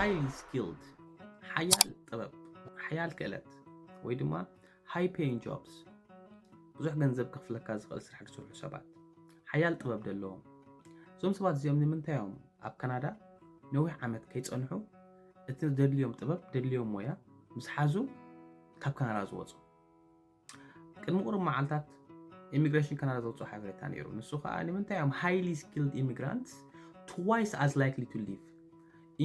highly skilled ሓያል ጥበብ ሓያል ክእለት ወይ ድማ high paying jobs ብዙሕ ገንዘብ ክፍለካ ዝኽእል ስራሕ ዝሰርሑ ሰባት ሓያል ጥበብ ዘለዎም እዞም ሰባት እዚኦም ንምንታይ እዮም ኣብ ካናዳ ነዊሕ ዓመት ከይፀንሑ እቲ ደድልዮም ጥበብ ደድልዮም ሞያ ምስ ሓዙ ካብ ካናዳ ዝወፁ ቅድሚ ቁሩብ መዓልታት ኢሚግሬሽን ካናዳ ዘውፅኦ ሓበሬታ ነይሩ ንሱ ከዓ ንምንታይ እዮም highly skilled immigrants twice as likely to leave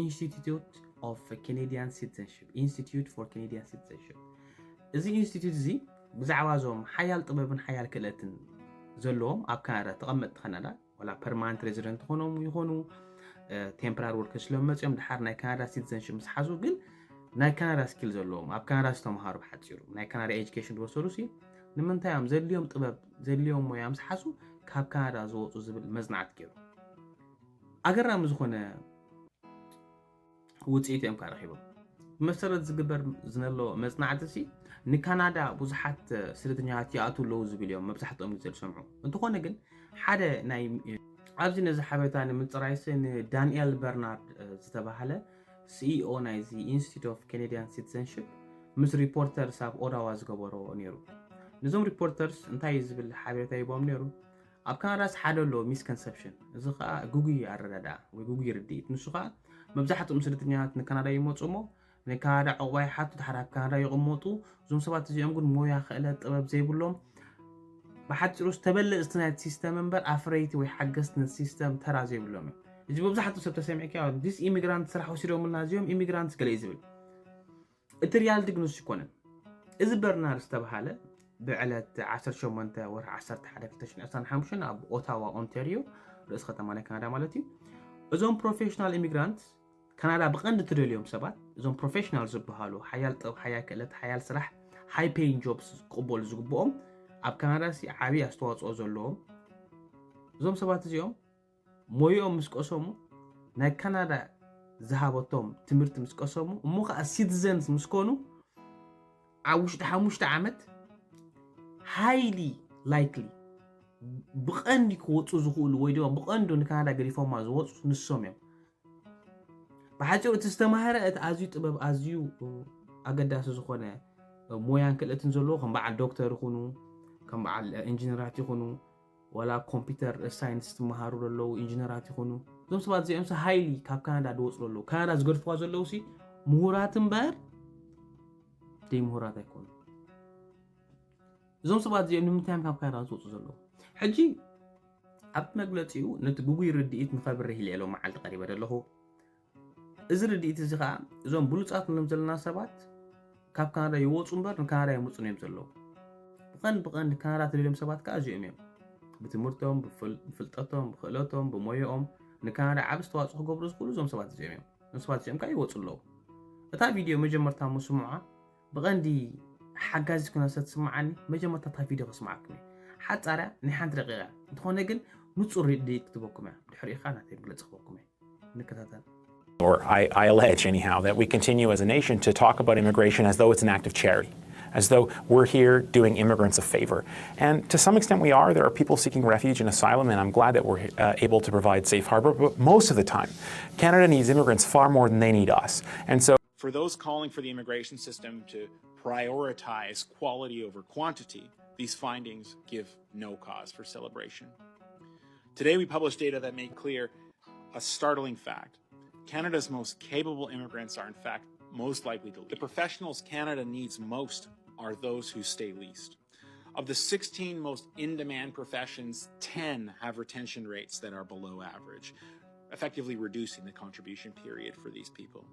Institute of Canadian Citizenship Institute for Canadian Citizenship እዚ ኢንስቲትዩት እዚ ብዛዕባ እዞም ሓያል ጥበብን ሓያል ክእለትን ዘለዎም ኣብ ካናዳ ተቐመጥቲ ካናዳ ዋላ ፐርማነንት ሬዚደንት ኾኖም ይኾኑ ቴምፖራሪ ወርከርስ ኢሎም መፅኦም ድሓር ናይ ካናዳ ሲቲዘንሽፕ ምስ ሓዙ ግን ናይ ካናዳ ስኪል ዘለዎም ኣብ ካናዳ ዝተምሃሩ ብሓፂሩ ናይ ካናዳ ኤጁኬሽን ዝወሰዱ ሲ ንምንታይ እዮም ዘድልዮም ጥበብ ዘድልዮም ሞያ ምስ ሓዙ ካብ ካናዳ ዝወፁ ዝብል መፅናዕቲ ገይሩ ኣገራሚ ዝኾነ ውፅኢት እዮም ከዓ ረኺቦም ብመሰረት ዝግበር ዝነሎ መፅናዕቲ ሲ ንካናዳ ብዙሓት ስደተኛታት ይኣትዉ ኣለዉ ዝብል እዮም መብዛሕትኦም ግዜ ዝሰምዑ እንተኾነ ግን ሓደ ናይ ኣብዚ ነዚ ሓበሬታ ንምፅራይሲ ንዳንኤል በርናርድ ዝተባህለ ሲኢኦ ናይዚ Institute of Canadian Citizenship ምስ ሪፖርተርስ ኣብ ኦዳዋ ዝገበሮ ነይሩ ነዞም ሪፖርተርስ እንታይ ዝብል ሓበሬታ ሂቦም ነይሩ ኣብ ካናዳስ ሓደ ኣሎ ሚስኮንሰፕሽን እዚ ከዓ ግጉይ ኣረዳድኣ ወይ ግጉይ ርድኢት ንሱ ከዓ መብዛሕትኦም ስደተኛታት ንካናዳ ይመፁ እሞ ንካናዳ ዕቑባ ይሓቱ ድሓር ኣብ ካናዳ ይቕመጡ እዞም ሰባት እዚኦም ግን ሞያ ክእለት ጥበብ ዘይብሎም ብሓፂሩ ዝተበለፅቲ ናይቲ ሲስተም እምበር ኣፍረይቲ ወይ ሓገዝቲ ነቲ ሲስተም ተራ ዘይብሎም እዮም እዚ መብዛሕትኡ ሰብ ተሰሚዕካ ዲስ ኢሚግራንት ስራሕ ወሲዶምልና እዚኦም ኢሚግራንት ገለ እዩ ዝብል እቲ ሪያልቲ ግን ንሱ ይኮነን እዚ በርናር ዝተባሃለ ብዕለት ዓሰርተ ሸሞንተ ወርሒ ዓሰርተ ሓደ ክልተ ሽሕን ዕስራን ሓሙሽተን ኣብ ኦታዋ ኦንታሪዮ ርእሲ ከተማ ናይ ካናዳ ማለት እዩ እዞም ፕሮፌሽናል ኢሚግራንት ካናዳ ብቐንዲ ትደልዮም ሰባት እዞም ፕሮፌሽናል ዝበሃሉ ሓያል ጥበብ ሓያል ክእለት ሓያል ስራሕ high paying jobs ክቕበሉ ዝግብኦም ኣብ ካናዳ ሲ ዓብዪ ኣስተዋፅኦ ዘለዎም እዞም ሰባት እዚኦም ሞይኦም ምስ ቀሰሙ ናይ ካናዳ ዝሃበቶም ትምህርቲ ምስ ቀሰሙ እሞ ከዓ ሲቲዘንስ ምስ ኮኑ ኣብ ውሽጢ ሓሙሽተ ዓመት highly likely ብቐንዲ ክወፁ ዝኽእሉ ወይ ድማ ብቐንዱ ንካናዳ ገዲፎማ ዝወፁ ንሶም እዮም ብሓፂሩ እቲ ዝተማህረ እቲ ኣዝዩ ጥበብ ኣዝዩ ኣገዳሲ ዝኾነ ሞያን ክእለትን ዘለዎ ከም በዓል ዶክተር ይኹኑ ከም በዓል ኢንጂነራት ይኹኑ ዋላ ኮምፒውተር ሳይንስ ትመሃሩ ዘለዉ ኢንጂነራት ይኹኑ እዞም ሰባት እዚኦም ሲ highly ካብ ካናዳ ዝወፁ ዘለዉ ካናዳ ዝገድፍዋ ዘለዉ ሲ ምሁራት እምበር ደይ ምሁራት ኣይኮኑ እዞም ሰባት እዚኦም ንምንታይ ካብ ካናዳ ዝወፁ ዘለዉ ሕጂ ኣብቲ መግለፂኡ ነቲ ግጉይ ርድኢት ንኸብርህ ኢለ ሎም መዓልቲ ቀሪበ ዘለኹ እዚ ርድኢት እዚ ከዓ እዞም ብሉፃት ንብሎም ዘለና ሰባት ካብ ካናዳ ይወፁ እምበር ንካናዳ ይመፁን እዮም ዘለዉ ብቐንድ ብቐንድ ካናዳ ትደልዮም ሰባት ከዓ እዚኦም እዮም ብትምህርቶም ብፍልጠቶም ብክእለቶም ብሞየኦም ንካናዳ ዓብ ዝተዋፅኦ ክገብሩ ዝኽእሉ እዞም ሰባት እዚኦም እዮም እዞም ሰባት እዚኦም ከዓ ይወፁ ኣለዉ እታ ቪድዮ መጀመርታ ምስምዖ ብቐንዲ ሓጋዚ ኩነሰት ስምዓኒ መጀመርታ እታ ቪድዮ ከስምዓኩም እየ ሓፃርያ ናይ ሓንቲ ደቂቃ እንተኾነ ግን ንፁር ርድኢት ክትበኩም እያ ድሕሪኡ ከዓ ናተይ መግለፂ ክበኩም እየ ንከታተል or I, I allege anyhow, that we continue as a nation to talk about immigration as though it's an act of charity, as though we're here doing immigrants a favor. And to some extent, we are. There are people seeking refuge and asylum, and I'm glad that we're uh, able to provide safe harbor. But most of the time, Canada needs immigrants far more than they need us. And so, for those calling for the immigration system to prioritize quality over quantity, these findings give no cause for celebration. Today, we published data that made clear a startling fact. Canada's most capable immigrants are, in fact, most likely to leave. The professionals Canada needs most are those who stay least. Of the sixteen most in demand professions, ten have retention rates that are below average, effectively reducing the contribution period for these people.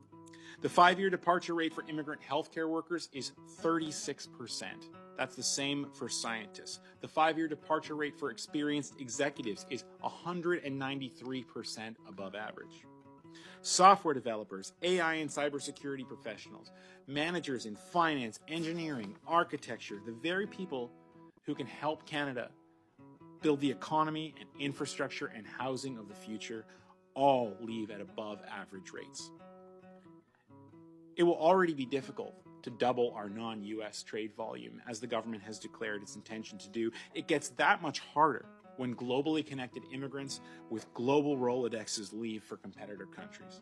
The five year departure rate for immigrant healthcare workers is thirty-six percent. That's the same for scientists. The five year departure rate for experienced executives is one hundred ninety-three percent above average. Software developers, A I and cybersecurity professionals, managers in finance, engineering, architecture, the very people who can help Canada build the economy and infrastructure and housing of the future all leave at above average rates. It will already be difficult to double our non U S trade volume, as the government has declared its intention to do. It gets that much harder when globally connected immigrants with global Rolodexes leave for competitor countries.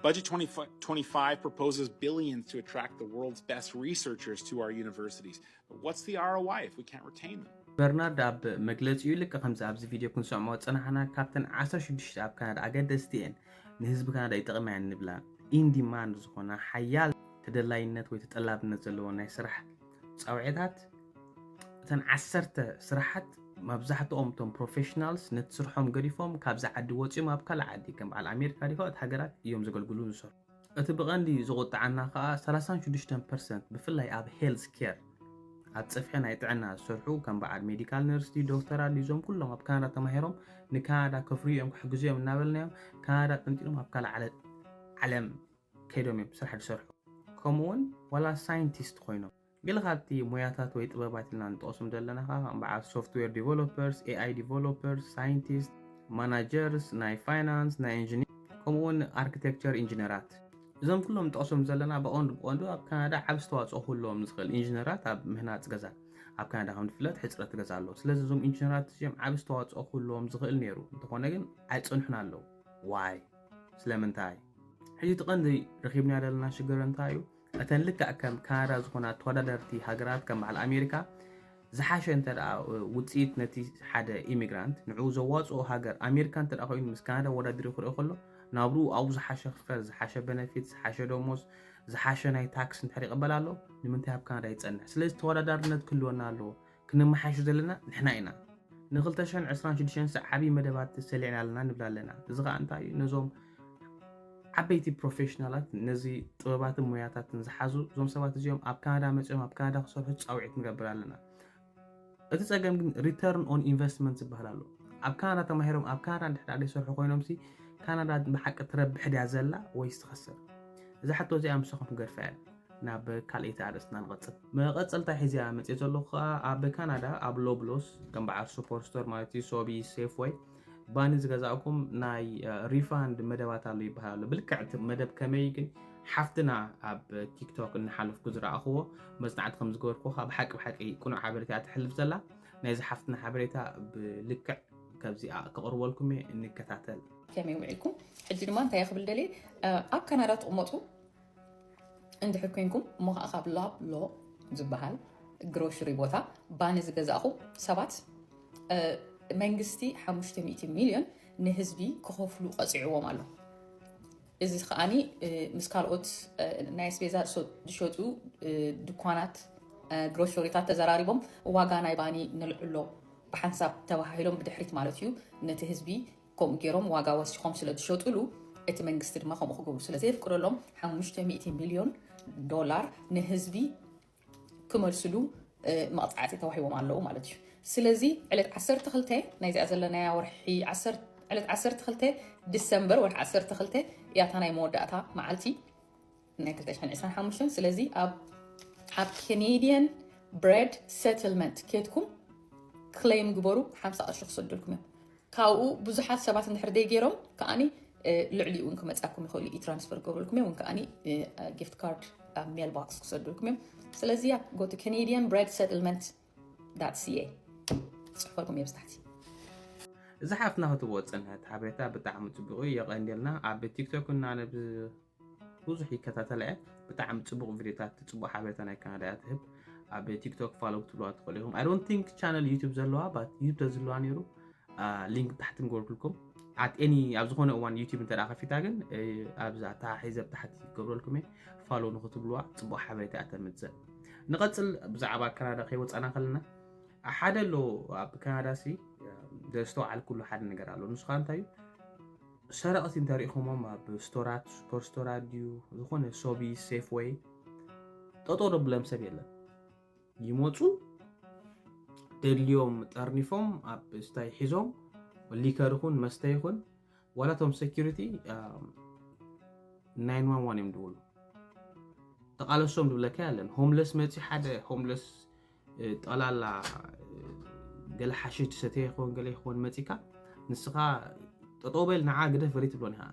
Budget twenty twenty-five proposes billions to attract the world's best researchers to our universities. But what's the R O I if we can't retain them? በርናርድ ኣብ መግለጺኡ ልክ ከምዚ ኣብዚ ቪድዮ ክንሰምዖ ዝጸናሕና ካብተን ዓሰርተ ሽዱሽተ ኣብ ካናዳ ኣገደስቲ እየን ንህዝቢ ካናዳ ይጠቕማ እየን ንብላ in demand ዝኾና ሓያል ተደላይነት ወይ ተጠላብነት ዘለዎ ናይ ስራሕ ጻውዒታት እተን ዓሰርተ ስራሓት መብዛሕትኦም እቶም ፕሮፌሽናልስ ነቲ ስርሖም ገዲፎም ካብዚ ዓዲ ወፂኦም ኣብ ካልእ ዓዲ ከም በዓል ኣሜሪካ ዲካ እቲ ሃገራት እዮም ዘገልግሉ ዝሰርሑ። እቲ ብቐንዲ ዝቑጥዓና ከዓ ሰላሳን ሽዱሽተን ፐርሰንት ብፍላይ ኣብ ሄልዝ ኬር ኣብ ጽፍሒ ናይ ጥዕና ዝሰርሑ ከም በዓል ሜዲካል ነርስ ዶክተር ኣሊ እዞም ኩሎም ኣብ ካናዳ ተማሂሮም ንካናዳ ከፍርዩ እዮም ክሕግዙ እዮም እናበልናዮም ካናዳ ጠንጢኖም ኣብ ካልእ ዓለ- ዓለም ከይዶም እዮም ስራሕ ዝሰርሑ። ከምኡውን ዋላ ሳይንቲስት ኮይኖም ገለ ካብቲ ሞያታት ወይ ጥበባት ኢልና ንጠቕሶም ዘለና ከዓ ከም በዓል ሶፍትዌር ዲቨሎፐርስ፣ ኤኣይ ዲቨሎፐርስ፣ ሳይንቲስት፣ ማናጀርስ፣ ናይ ፋይናንስ፣ ናይ ኢንጂኒር ከምኡውን ኣርኪቴክቸር ኢንጂነራት እዞም ኩሎም ንጠቕሶም ዘለና ብቐንዱ ብቐንዱ ኣብ ካናዳ ዓብ ዝተዋፅኦ ክህልዎም ዝኽእል ኢንጂነራት ኣብ ምህናፅ ገዛ ኣብ ካናዳ ከም ዝፍለጥ ሕፅረት ገዛ ኣሎ። ስለዚ እዞም ኢንጂነራት እዚኦም ዓብ ዝተዋፅኦ ክህልዎም ዝኽእል ነይሩ እንተኾነ ግን ኣይፀንሑን ኣለዉ። ዋይ ስለምንታይ? ሕጂ እቲ ቀንዲ ረኺብና ዘለና ሽግር እንታይ እዩ? እተን ልክዕ ከም ካናዳ ዝኾና ተወዳደርቲ ሃገራት ከም በዓል ኣሜሪካ ዝሓሸ እንተ ደኣ ውፅኢት ነቲ ሓደ ኢሚግራንት ንዕኡ ዘዋፅኦ ሃገር ኣሜሪካ እንተ ደኣ ኮይኑ ምስ ካናዳ ወዳድሪ ክሪኦ ከሎ ናብርኡ ኣብኡ ዝሓሸ ክፈል ዝሓሸ በነፊት ዝሓሸ ደሞዝ ዝሓሸ ናይ ታክስ እንድሕር ይቕበል ኣሎ ንምንታይ ኣብ ካናዳ ይፀንሕ? ስለዚ ተወዳዳርነት ክህልወና ኣለዎ። ክንመሓይሾ ዘለና ንሕና ኢና። ን2026 ዓብዪ መደባት ሰሊዕና ኣለና ንብል ኣለና። እዚ ከዓ እንታይ እዩ? ነዞም ዓበይቲ ፕሮፌሽናላት ነዚ ጥበባትን ሞያታትን ዝሓዙ እዞም ሰባት እዚኦም ኣብ ካናዳ መፂኦም ኣብ ካናዳ ክሰርሑ ፃውዒት ንገብር ኣለና። እቲ ፀገም ግን return on investment ዝበሃል ኣሎ። ኣብ ካናዳ ተማሂሮም ኣብ ካናዳ እንድሕር ዘይሰርሑ ኮይኖም ሲ ካናዳ ብሓቂ ትረብሕ ድያ ዘላ ወይስ ትኸስር? እዛ ሕቶ እዚኣ ምሳኹም ክገድፋ እየ። ናብ ካልኣይቲ ኣርእስትና ንቐፅል። መቐፀልታ ሒዘ መፅእ ዘለኹ ከዓ ኣብ ካናዳ ኣብ ሎብሎስ ከም በዓል ሱፐር ስቶር ማለት እዩ ሶቢ ሴፍወይ ባኒ ዝገዛእኩም ናይ ሪፋንድ መደባት ኣሎ ይበሃል ኣሎ። ብልክዕ እቲ መደብ ከመይ ግን ሓፍትና ኣብ ቲክቶክ እናሓለፍኩ ዝረኣኽዎ መፅናዕቲ ከም ዝገበርኩ ከዓ ብሓቂ ብሓቂ ቁኑዕ ሓበሬታ እያ ትሕልፍ ዘላ። ናይዚ ሓፍትና ሓበሬታ ብልክዕ ከብዚኣ ክቕርበልኩም እየ። እንከታተል። ከመይ ውዒልኩም? ሕጂ ድማ እንታይ ክብል ደልየ ኣብ ካናዳ ትቕመጡ እንድሕር ኮንኩም እሞ ከዓ ካብ ላብሎ ዝበሃል ግሮሽሪ ቦታ ባኒ ዝገዛእኹም ሰባት መንግስቲ ሓሙሽተ ሚእቲ ሚልዮን ንህዝቢ ክኸፍሉ ቀፂዕዎም ኣሎ። እዚ ከዓኒ ምስ ካልኦት ናይ ኣስቤዛ ዝሸጡ ድኳናት ግሮሸሪታት ተዘራሪቦም ዋጋ ናይ ባኒ ነልዕሎ ብሓንሳብ ተባሃሂሎም ብድሕሪት ማለት እዩ ነቲ ህዝቢ ከምኡ ገይሮም ዋጋ ወሲኾም ስለ ዝሸጡሉ እቲ መንግስቲ ድማ ከምኡ ክገብሩ ስለ ዘየፍቅደሎም ሓሙሽተ ሚእቲ ሚልዮን ዶላር ንህዝቢ ክመልስሉ መቕፃዕቲ ተዋሂቦም ኣለዉ ማለት እዩ። ስለዚ ዕለት ዓሰርተ ክልተ ናይዚኣ ዘለናያ ወርሒ ዕለት ዓሰርተ ክልተ ዲሰምበር ወርሒ ዓሰርተ ክልተ እያታ ናይ መወዳእታ መዓልቲ ናይ ክልተ ሽሕን ዕስራን ሓሙሽተን ስለዚ ኣብ ኣብ ካናዲያን ብሬድ ሰትልመንት ኬድኩም ክሌም ግበሩ ሓምሳ ቅርሺ ክሰደልኩም እዮም። ካብኡ ብዙሓት ሰባት እንድሕር ደይ ገይሮም ከዓኒ ልዕሊኡ እውን ክመፃኩም ይኽእሉ እዩ ትራንስፈር ክገብረልኩም እዮም እውን ከዓኒ ጊፍት ካርድ ኣብ ሜል ቦክስ ክሰደልኩም እዮም። ስለዚ ያ go to Canadian Bread Settlement dot C A ፅሑፈልኩም እዮም ስታሕቲ። እዚ ሓፍትና ክትብዎ ዝፀንሐት ሓበሬታ ብጣዕሚ ፅቡቅ እዩ። የቐንየልና። ኣብ ቲክቶክ እና ነብ ብዙሕ ይከታተላ እየ። ብጣዕሚ ፅቡቅ ቪዲዮታት ፅቡቅ ሓበሬታ ናይ ካናዳ እያ ትህብ። ኣብ ቲክቶክ ፋሎ ክትብልዋ ትኽእሉ ኢኹም። I don't think ቻነል ዩቱብ ዘለዋ ባት ዩቱብ ተዝህልዋ ነይሩ ሊንክ ታሕቲ ንገርኩልኩም። ኣት ኤኒ ኣብ ዝኾነ እዋን ዩቱብ እንተ ከፊታ ግን ኣብዚ ኣተሓሒዘ ብታሕቲ ክገብረልኩም እየ። ፋሎ ንክትብልዋ ፅቡቅ ሓበሬታ እያ ተምፅእ። ንቐፅል ብዛዕባ ካናዳ ከይወፃና ከለና ሓደ ኣሎ ኣብ ካናዳ ሲ ዘስተውዓልኩሉ ሓደ ነገር ኣሎ። ንሱ ከዓ እንታይ እዩ? ሰረቕቲ እንተሪእኹሞም ኣብ ስቶራት ሱፐር ስቶራት ድዩ ዝኾነ ሶቢ ሴፍወይ ጠጠው ደብሎም ሰብ የለን። ይመፁ ደድልዮም ጠርኒፎም ኣብ ስታይ ሒዞም ሊከር ይኹን መስተ ይኹን ዋላ ቶም ሴኪሪቲ ናይን ዋን ዋን እዮም ድውሉ። ተቃለሶም ድብለካ ያለን ሆምለስ መፂ ሓደ ሆምለስ ጠላላ ገለ ሓሽሽ ትሰተ ይኸውን ገለ ይኸውን መፂካ ንስኻ ጠጠው በል ንዓ ግደፍ በል ትብሎን ኢኻ።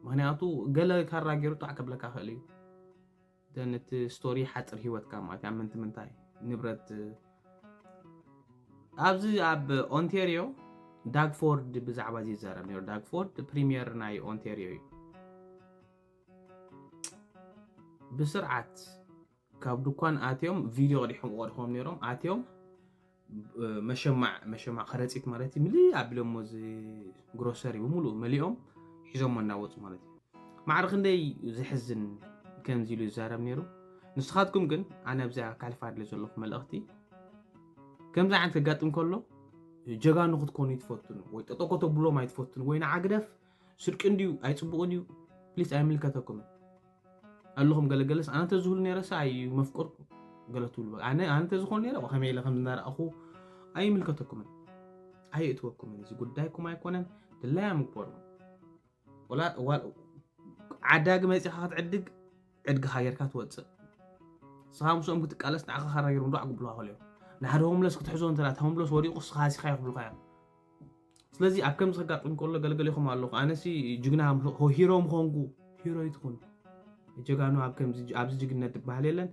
ምክንያቱ ገለ ካራ ገይሩ ጣዕ ከብለካ ክእል እዩ። ነቲ ስቶሪ ሓፅር ሂወትካ ማለት ኣብ ምንቲ ምንታይ ንብረት ኣብዚ ኣብ ኦንቴሪዮ ዳግፎርድ ብዛዕባ እዚ ይዛረብ ነሩ። ዳግፎርድ ፕሪሚየር ናይ ኦንቴሪዮ እዩ። ብስርዓት ካብ ድኳን ኣትዮም ቪድዮ ቀዲሖም ቀድሖም ነይሮም ኣትዮም። መሸማዕ መሸማዕ ከረፂት ማለት እዩ ምልእ ኣቢሎሞ እዚ ግሮሰሪ ብምሉእ መሊኦም ሒዞሞ እናወፁ ማለት እዩ። ማዕረ ክንደይ ዘሕዝን ከምዚ ኢሉ ይዛረብ ነይሩ። ንስኻትኩም ግን ኣነ ኣብዚኣ ካልፋ ኣድለ ዘለኹ መልእኽቲ ከምዚ ዓይነት ከጋጥም ከሎ ጀጋኑ ክትኮኑ ይትፈትኑ ወይ ጠጠቆ ተብሎም ኣይትፈትኑ ወይ ንዓግደፍ ስርቂ እንድዩ ኣይፅቡቕን እዩ ፕሊስ ኣይምልከተኩምን ኣለኹም ገለገለስ ኣነ ተዝህሉ ነይረሰ ኣይ መፍቅር ገለ ትብሉ ኣነ ኣነ ተዝኾን ነይረ ከመይ ኢለ ከም ዝናረኣኹ ኣይምልከተኩምን ኣይእትወኩምን እዚ ጉዳይኩም ኣይኮነን ድላያ ምግበሩ ዓዳጊ መፂኻ ክትዕድግ ዕድግኻ ጌርካ ትወፅእ ንስኻ ምስኦም ክትቃለስ ንዓኻ ካራ ገይሮም ዶ ዓጉብልኻ ከልዮም ንሓደ ሆምለስ ክትሕዞ እንተ ሆምለስ ወዲቑ ንስኻ ሃሲኻ ይኽብሉኻ እዮም ስለዚ ኣብ ከምዚ ከጋጥም ከሎ ገለገሌኹም ኣለኹ ኣነሲ ጅግና ሂሮ ምኾንኩ ሂሮ ይትኹን ጀጋኑ ኣብዚ ጅግነት ዝበሃል የለን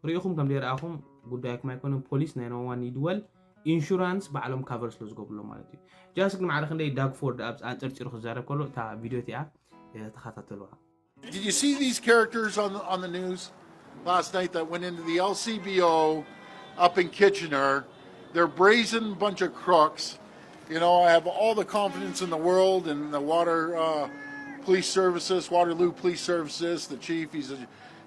ርኢኹም ከም ዘይረኣኹም ጉዳይኩም ኣይኮነን ፖሊስ ናይ ነዋን ይድወል ኢንሹራንስ ባዕሎም ካቨር ስለ ዝገብርሎ ማለት እዩ ጃስክ ንማዕረ ክንደይ ዳግፎርድ ኣብ ኣንፀርፂሩ ክዛረብ ከሎ እታ ቪድዮ እቲኣ ተኸታተልዋ Did you see these characters on the, on the news last night that went into the L C B O up in Kitchener? They're brazen bunch of crooks. You know, I have all the confidence in the world in the water uh, police services, Waterloo police services. The chief, he's a,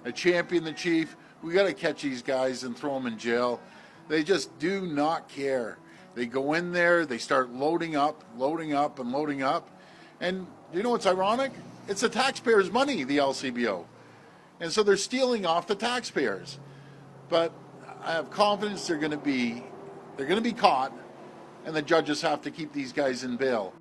a champion, the chief. We got to catch these guys and throw them in jail. They just do not care. They go in there, they start loading up, loading up, and loading up. And you know what's ironic? It's the taxpayers' money, the L C B O. And so they're stealing off the taxpayers. But I have confidence they're going to be they're going to be caught, and the judges have to keep these guys in bail.